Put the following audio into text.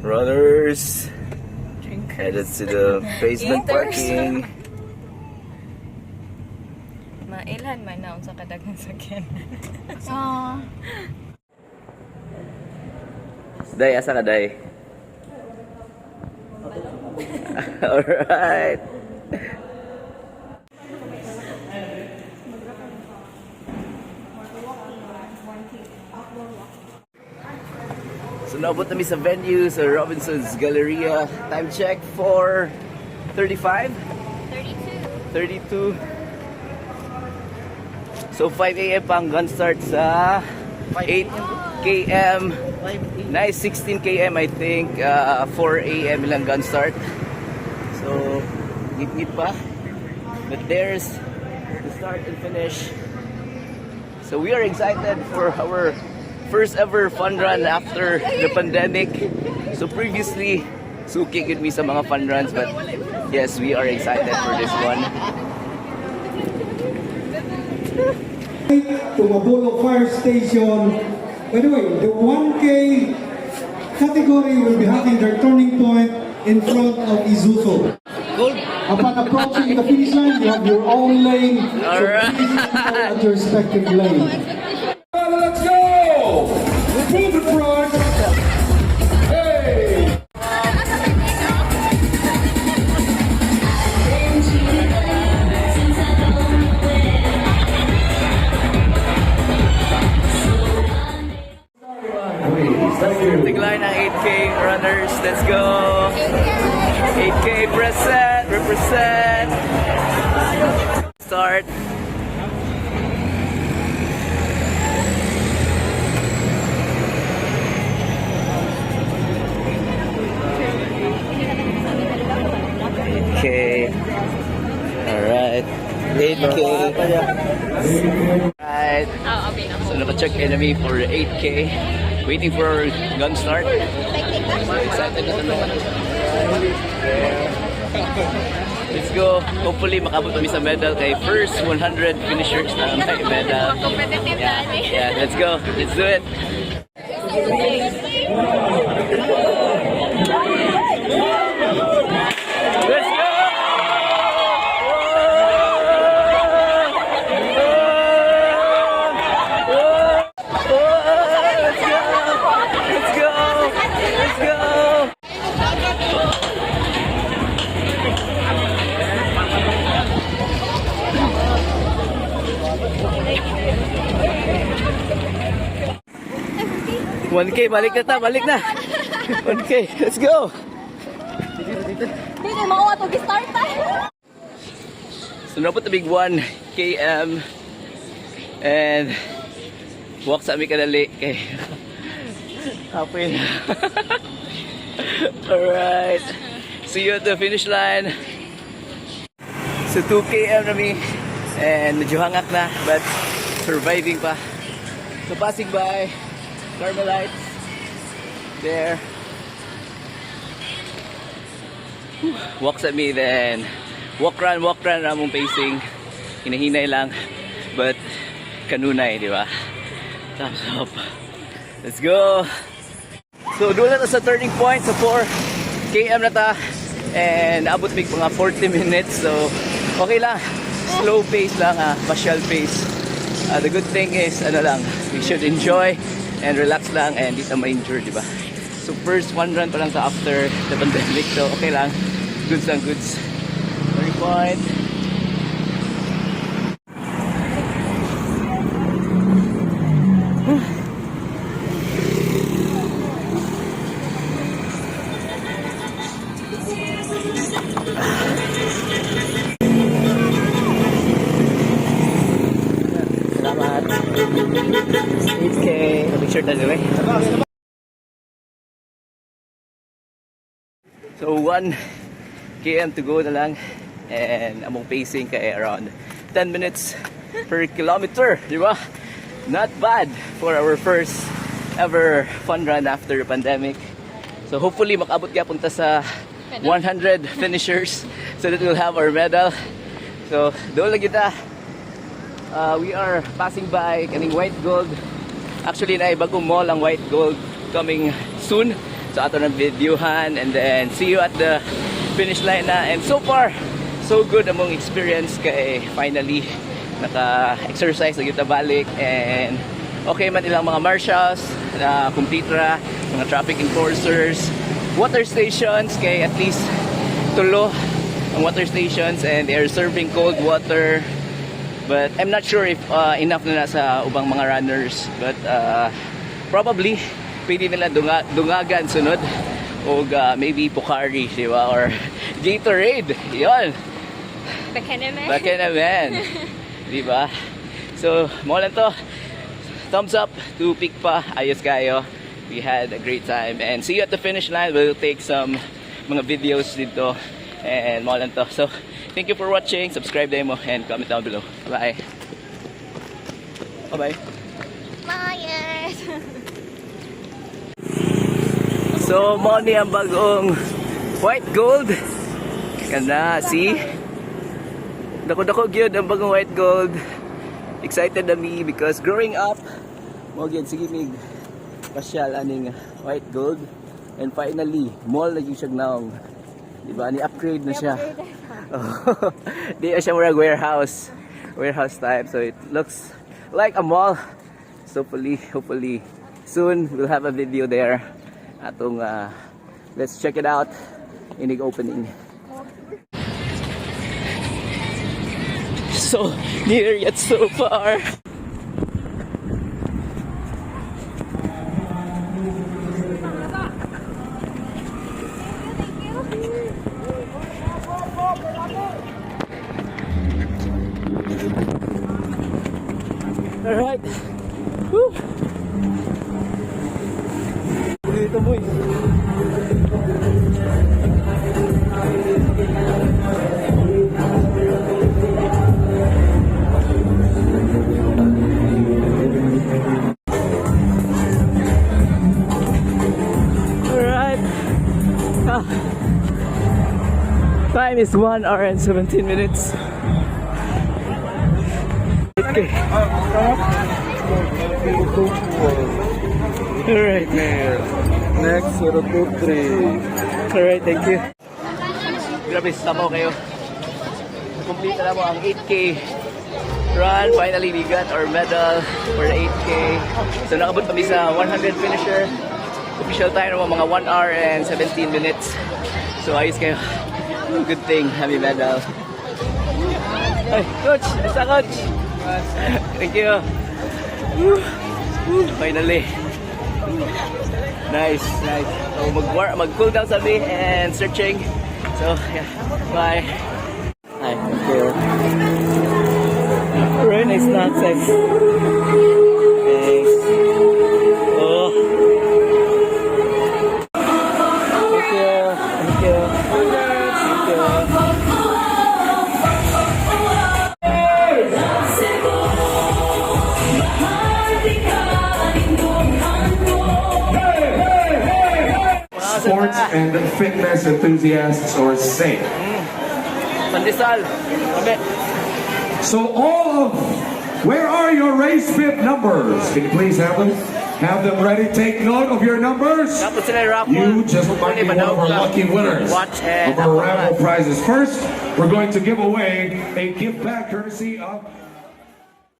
Runners Drinkers. Headed to the basement Eaters. Parking. Mailhan man na unsa kadaghang sakyan. Oh. Day, asa ka, Day? Alright. So naabot nami sa venue sa Robinson's Galleria. Time check, 4:35? 32. 32. So 5 a.m. pa ang gun start sa 8 km. Nice 16 km, I think. 4 a.m. ilang gun start. So ngit-ngit pa. But there's the start and finish. So we are excited for our first ever fun run after the pandemic. So previously, suki gud mi sa mga fun runs, but yes, we are excited for this one. To Mabolo Fire Station. By the way, the 1K category will be having their turning point in front of Isuzu. Cool. Upon approaching the finish line, you have your own lane. So Alright. please enter at your respective lane. Let's go! Move in front. Hey! Starting line ng 8K runners. Let's go! 8K present! Represent! Start! Okay. Alright. 8K. Alright. Oh, okay na. So naka-check enemy for 8K. Waiting for our gun start. Excited na kami. Let's go. Hopefully makabot kami sa medal kay first 100 finishers na may medal. Competitive Yeah, na ni. yeah, let's go. Let's do it. Let's go! Let's go! Let's go! Let's go! 1K, balik na ta, balik na. 1K, let's go. Hindi na mao ato gi-start tayo. So naabot the big 1 km and walk sa ami kadali kay happy. Alright. See you at the finish line. So 2 km na mi and medyo hangak na but surviving pa. So passing by Carmelites there. Whew. Walks at me then walk run ramong pacing. Hinahinay lang but kanunay, di ba? Thumbs up. Let's go. So doon na ta sa turning point sa 4 km na ta and abot mig mga 40 minutes, so okay lang. Slow pace lang ah, partial pace. The good thing is ano lang, we should enjoy and relax lang and di ta ma-injure, di ba? So first one run pa lang sa after the pandemic, so okay lang. Goods lang, goods. Turning point. Salamat. 8K. Picture tayo eh. So 1 km to go na lang and among pacing kay around 10 minutes per kilometer, di ba? Not bad for our first ever fun run after the pandemic. So hopefully makaabot gyapon ta sa 100 finishers so that we'll have our medal. So doon lang kita. We are passing by kaning White Gold. Actually, na bagong mall ang White Gold coming soon. So ato nang videohan and then see you at the finish line na. And so far, so good among experience kay finally naka-exercise na kita balik and okay man ilang mga marshals na complete ra, mga traffic enforcers, water stations kay at least tulo ang water stations and they are serving cold water, but I'm not sure if enough na na sa ubang mga runners, but probably pwede nila dungagan sunod og maybe Pocari, di ba, or Gatorade yon. Baka naman. Baka naman, di ba? So mao lang to. Thumbs up to PICPA. Ayos kayo. We had a great time and see you at the finish line. We'll take some mga videos dito and mao lang to. So thank you for watching. Subscribe mo and comment down below. Bye bye. Bye! So mao ni ang bagong White Gold. Kana, see? Dako-dako gyud ang bagong White Gold. Excited na me because growing up, mao gyud sige mig pasyal aning White Gold and finally mall na gyud siya naong. Di ba? Ni upgrade na siya. Di na siya murag warehouse. Warehouse type. So it looks like a mall. So hopefully soon we'll have a video there. Atong let's check it out inig opening. So near yet so far. All right. Woo. Dito, boy. Alright. Ah. Time is 1 hour and 17 minutes. Okay. Alright. Next, 023. Alright, thank you. Grabe, sabaw kayo. Complete na mo ang 8K run. Finally, we got our medal for the 8K. So, nakabot kami sa 100 finisher. Official time naman mga 1 hour and 17 minutes. So, ayos kayo. Good thing, happy medal. Ay, coach! Basta, coach! Thank you. Woo. Woo, finally. Nice, nice. So mag cool down sabi and searching. So yeah, bye. Hi, thank you. Very nice nonsense. Thanks. Oh. Thank you. Thank you. Thank you. Sports and fitness enthusiasts are safe. Pandesal. Kape. So all of, where are your race bib numbers? Can you please have them? Have them ready. Take note of your numbers. Tapos sila raffle. You just might be one of our lucky winners Watch and of our raffle prizes. First, we're going to give away a gift pack courtesy of